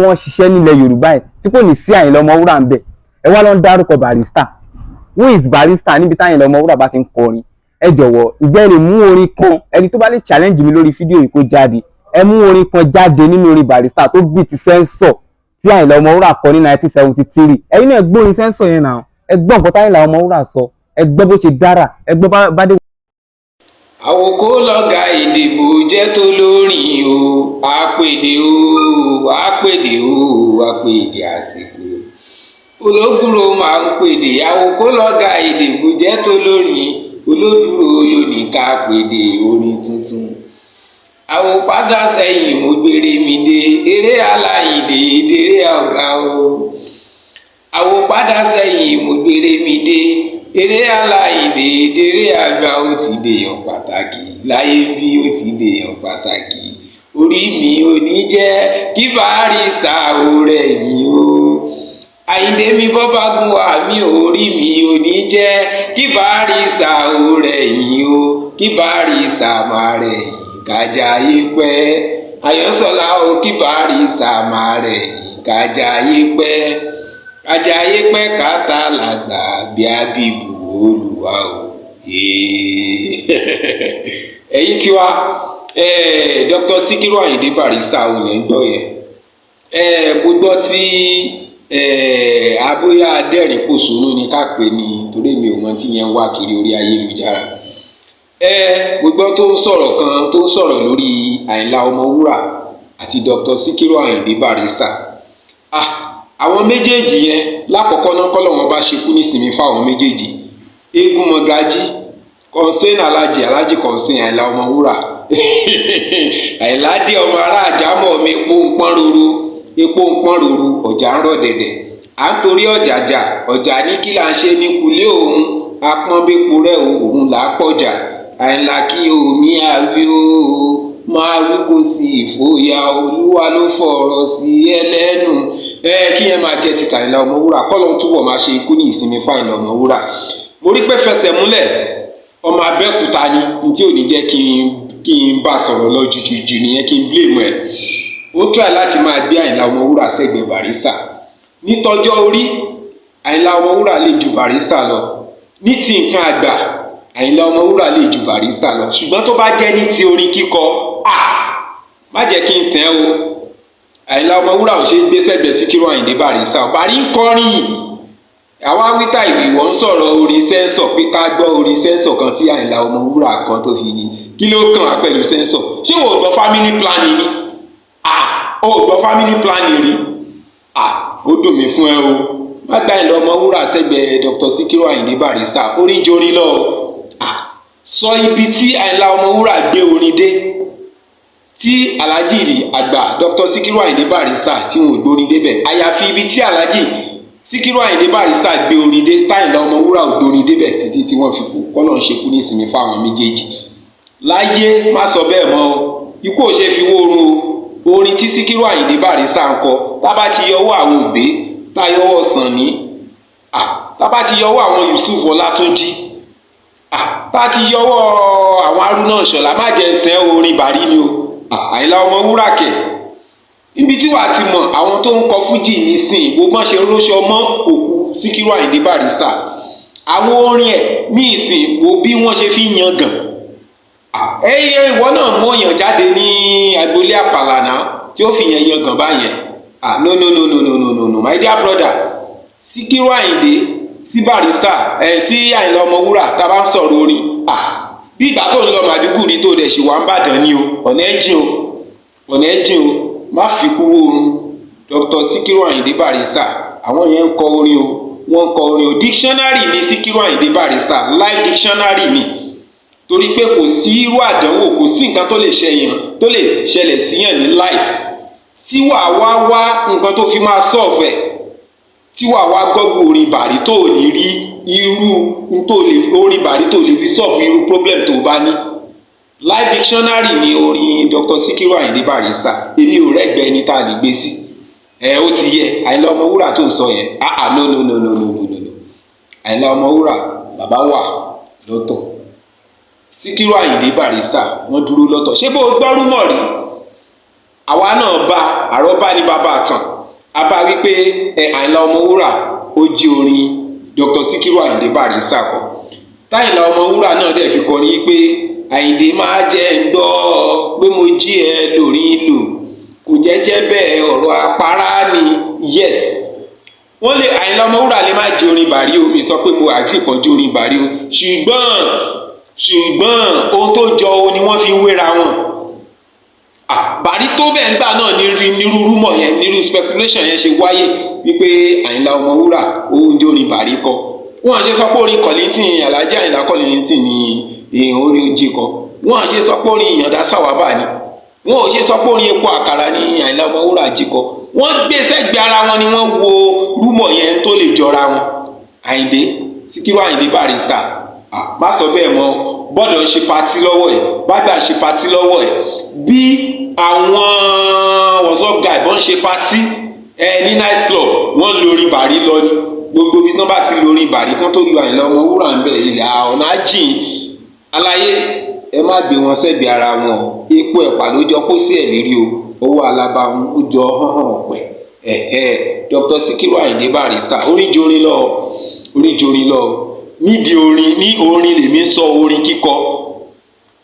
Wọ́n ṣiṣẹ́ nílẹ̀ Yorùbá ẹ̀ tí kò ní sí Àyìnlá Ọmọwúrà ń bẹ̀. Ẹ wá lọ ń dárúkọ Barrister. Who is Barrister níbi táyìnlá Ọmọwúrà bá ti ń kọrin? Ẹ jọ̀wọ́, ìjẹ́ lè mú orin kan? Ẹni tó bá lè challenge mi lórí fídíò yìí, kó jáde. Ẹ mú orin kan jáde nínú orin Barrister tó bí ti Sẹ́ńsọ̀ tí Àyìnlá Ọmọwúrà kọ ní 1973. Ẹ̀yin náà gbọ́ orin Sẹ́ńsọ̀ yẹn náà. Ẹ gbọ́ nǹkan táyìnlá Ọmọwúrà sọ. Ẹ gbọ́ bó ṣe dára. Ẹ gbọ́ bá dé. Àwòkọ́ lọ́gà ìdìbò jẹ́ tó lórin o. Àpèdè o, àpèdè o, àpèdè àsìkò ológùrò máa ń pèdè. Àwòkọ́ lọ́gà ìdìbò jẹ́ tó lórin olódùró lónìí ká pèdè orin tuntun. Àwòpádà sẹ́yìn, mo gbére mi dé eré aláìdè déré ọ̀gá o. Àwòpádà sẹ́yìn, mo gbére mi dé eré aláìdè déré àgbà. Ó ti dèèyàn pàtàkì láyé bí, ó ti dèèyàn pàtàkì. Orí mi ò ní jẹ́ kí Barrister ò rẹ̀yìn o. Àyíndé mi bọ́ bá gún wa mi, orí mi ò ní jẹ́ kí Barrister ò rẹ̀yìn o, kí Barrister máa rẹ̀yìn kájàyé pẹ́. Àyànsọ́lá o, kí Barrister máa rẹ̀yìn kájàyé pẹ́, kájàyé pẹ́, káta làgbà bí abibu olùwà o. Ẹ̀yin tiwa, Dr. Sikiru Ayinde Barrister ò lẹ́ ń gbọ́ yẹn. Mo gbọ́ tí abóyá adẹ́rìn pòṣónú ni ká pè ní, torí mi ò mọ tí yẹn ń wá kiri orí ayélujára. Mo gbọ́ tó ń sọ̀rọ̀ kan, tó ń sọ̀rọ̀ lórí Àyìnlá Ọmọwúrà àti Dr. Sikiru Ayinde Barrister. Ah, àwọn méjèèjì yẹn, lákọ̀ọ́kọ́ náà, kọ́ lọ́wọ́n bá ṣekú nísìnyí fáwọn méjèèjì. Eégún mọ̀gájí Kọ́ńsẹ́nì, Alájì, Alájì Kọ́ńsẹ́nì, Àyìnlá Ọmọwúrà, Àyìnlá dé, ọmọ ará àjámọ̀ mi, epo ń pọ́n ruru, epo ń pọ́n ruru, ọ̀jà ń rọ̀ dẹ̀dẹ̀. À ń torí ọ̀jàjà ọ̀jà ní kí là ń ṣe ní kulé òun apọ́nbépo rẹ̀ o, òun là á pọ̀jà. Àyìnlá kí omi àwí o, máa wí kò sí ìfòyà, Olúwa ló fọ̀rọ̀ sí ẹlẹ́nu. Ẹ kí yẹn máa jẹ́ ti Àyìnlá Ọmọwúrà, kọ́ ló ń túbọ̀ máa ṣe ikú ní ìsinmi fún Àyìnlá Ọmọwúrà. Mo rí pé fẹsẹ̀ múlẹ̀, ọmọ Abẹ́òkúta ni n tí ò ní jẹ́ kí n bá sọ̀rọ̀ lọ jùjùjù nìyẹn, kí n blame ẹ̀. Ó try láti máa gbé Àyìnlá Ọmọwúrà sẹ́gbẹ̀ẹ́ Barrister. Nítọjọ́ orí, Àyìnlá Ọmọwúrà lè ju Barrister lọ. Ní ti nǹkan àgbà, Àyìnlá Ọmọwúrà lè ju Barrister lọ. Ṣùgbọ́n tó bá jẹ́ ní ti orin kíkọ, à má jẹ́ kí n tẹ̀ o, Àyìnlá Ọmọwúrà ò ṣe é gbé sẹ́gbẹ̀ẹ́ Síkírù Àyìndé Barrister. Bàrí ń kọrin. Àwa wíta ìwọ ń sọ̀rọ̀ orin Sẹ́ńsọ̀ pé ká gbọ́ orin Sẹ́ńsọ̀ kan tí Àyìnlá Ọmọwúrà kan tó fi ní. Kí ló kàn á pẹ̀lú Sẹ́ńsọ̀? Ṣé o gbọ́ family planning ni? Ah, o gbọ́ family planning rí? Ah, ó dùn mí fún ẹ o. Má gbá Àyìnlá Ọmọwúrà sẹ́gbẹ̀ẹ́ Dr. Síkírù Àyìndé Barrister. Orin jorin lọ. Ah, sọ ibi tí Àyìnlá Ọmọwúrà gbé orin dé tí Alhaji àgbà Dr. Síkírù Àyìndé Barrister tí wọn ò gbórin débẹ̀, àyàfi ibi tí Alhaji Síkírù Àyìndé Barrister gbé orin dé táyìnlá Ọmọwúrà ò gbórin débẹ̀ títí tí wọ́n fi kú. Kọ́lọ́ ń ṣekú ní ìsinmi fáwọn méjèèjì láyé. Má sọ bẹ́ẹ̀ mọ́ o, ikú ò ṣe fi wó oorun o. Orin tí Síkírù Àyìndé Barrister ń kọ, tá bá ti yọwọ́ àwọn òbí, tá yọwọ́ Sànní, tá bá ti yọwọ́ àwọn Yusuf Ọlátúnjí, tá ti yọwọ́ àwọn Haruna Ìṣọ̀lá, má jẹ́ tẹ́ orin bàrí ni o. Àyìnlá Ọmọwúrà kẹ̀, níbi tí wàá ti mọ̀ àwọn tó ń kọ fújì nísìn, gbogbo ṣe róṣọ mọ́ òkú Síkírù Àyìndé Barrister. Àwọn orin ẹ̀ ní ìsìn, wo bí wọ́n ṣe fi ń yangàn. Ẹyẹ ìwọ náà mọ̀yàn jáde ní agboolé àpàlà náà tí ó fi yẹn yangàn báyẹn. Ah, no, no, no, no, no, no, no, no, my dear brother. Síkírù Àyìndé sí Barrister ẹ sí Àyìnlá Ọmọwúrà, tá a bá ń sọ̀rọ̀ orin, ah, bí ìgbà tó ń lọ Màdúgùrí tó dẹ̀ ṣì wà ń bàdàn ni o. Ọ̀nà ẹ̀ jìn o, ọ̀nà ẹ̀ jìn o. Má fi kú oorun Dr. Síkírù Àyìndé Barrister. Àwọn yẹn ń kọ orin o, wọ́n ń kọ orin o. Dictionary ni Síkírù Àyìndé Barrister, live dictionary ni, torí pé kò sí irú àdánwò, kò sí nǹkan tó lè ṣẹyàn, tó lè ṣẹlẹ̀ síyàn ní life tí wàá wá wá nǹkan tó fi máa solve ẹ̀, tí wàá wá gbọ́gbọ́ orin bàrí tó ò ní rí irú tó lè orin bàrí tó lè fi solve irú problem tó bá ní. Live dictionary ni orin Dr. Sikiru Ayinde Barrister. Èmi ò rẹ́gbẹ̀ẹ́ ẹni tá a lè gbé sí ẹ. Ó ti yẹ Àyìnlá Ọmọwúrà tó ń sọ yẹn. Ah ah, no, no, no, no, no, no, no, no. Àyìnlá Ọmọwúrà bàbá wà lọ́tọ̀, Síkírù Àyìndé Barrister wọ́n dúró lọ́tọ̀. Ṣé bó o gbọ́ rumour rí? Àwa náà bá àrọ́bá ní bàbá àtàn, a bá wípé ẹ Àyìnlá Ọmọwúrà ó jí orin Dr. Sikiru Ayinde Barrister kọ. Táyìnlá Ọmọwúrà náà dẹ̀ fi kọrin pé Àyìndé máa jẹ́ ń gbọ́ pé mo jí ẹ lórí lò, kò jẹ́jẹ́ bẹ́ẹ̀, ọ̀rọ̀ àpárá ni. Yes, wọ́n lè Àyìnlá Ọmọwúrà lè má jí orin Bàrí o, mi sọ pé mo agree kan jí orin Bàrí o, ṣùgbọ́n ohun tó jọ o ni wọ́n fi ń wéra wọn. Bàrí tó bẹ́ẹ̀ ńgbà náà ní nírú rumour yẹn, nírú speculation yẹn ṣe wáyé wípé Àyìnlá Ọmọwúrà ó ń jó orin Bàrí kọ. Wọ́n ṣe sọ pé orin Kollington, Alhaji Àyìnlá Kollington ní èèyàn orin ojì kọ. Wọ́n ṣe sọ pé orin Ìyàndá Sàwábà ni. Wọ́n ò ṣe sọ pé orin Epo Àkàrà ní Àyìnlá Ọmọwúrà jí kọ. Wọ́n gbé sẹ́gbẹ̀ẹ́ ara wọn ni wọ́n wo rumour yẹn tó lè jọra wọn. Àyìndé Síkírù Àyìndé Barrister, má sọ bẹ́ẹ̀ mọ́. Bọ́dọ̀ ń ṣe party lọ́wọ́ ẹ̀, bágbà ń ṣe party lọ́wọ́ ẹ̀, bí àwọn WhatsApp guy bọ́n ń ṣe party ẹ ní night club, wọ́n lórí Bàrí lọ ni. Gbogbo ibi tí wọ́n bá ti lórí Bàrí kán tó lu Àyìnlá Ọmọwúrà ń bẹ̀, ilẹ̀ ọ̀nà àjìn aláyé. Ẹ má gbé wọn sẹ́gbẹ̀ẹ́ ara wọn o. Epo ẹ̀pà ló jọ kó sí ẹ̀ lérí o, owó alábàáhùn ó jọ hánhàn ọ̀pẹ̀ ẹ̀hẹ́. Dr. Sikiru Ayinde Barrister, oríjorin lọ, oríjorin lọ. Nídìí orin ní orin lèmi ń sọ, orin kíkọ,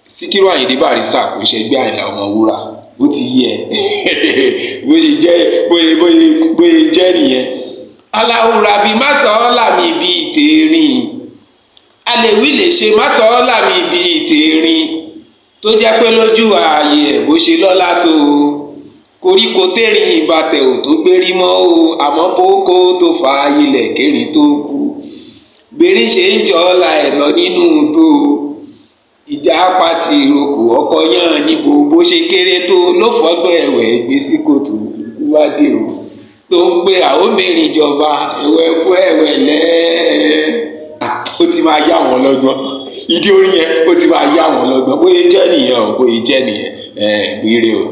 Sikiru Ayinde Barrister kò ṣẹgbẹ́ Àyìnlá Ọmọwúrà. Ó ti yé ẹ bó ṣe jẹ́, bóyá jẹ́ nìyẹn. Aláwùrà bíi má sọ ọ́ làmì bíi tèèrìn, alèwí lè ṣe má sọ ọ́ làmì bíi tèèrìn, tó jẹ́ pé lójú ààyè ẹ̀ bó ṣe lọ́lá tó o, koríko tẹ́rìn ìbátẹ̀ ò tó gbérí mọ́ o, àmọ́ bókó tó fa ilẹ̀ kérin tó kú, gbèrín ṣe ń jọ ọ́ la ẹ̀ lọ nínú igbó, ìjà pàtì ìrókò ọkọ̀ yán níbo, bó ṣe kéré tó ló fọ́gbọ́n ẹ̀wẹ̀ gbé sí kòtò wádìí o, tó ń pe àwọn mẹ́rin ìjọba ẹ̀wẹ̀ kú ẹ̀wẹ̀ lẹ́ẹ̀. Ó ti máa yá wọn lọ́gbọ́n, ìdí orin yẹn ó ti máa yá wọn lọ́gbọ́n. Bóyá jẹ́ nìyẹn o, bóyá jẹ́ nìyẹn. Ẹ̀ gbére o.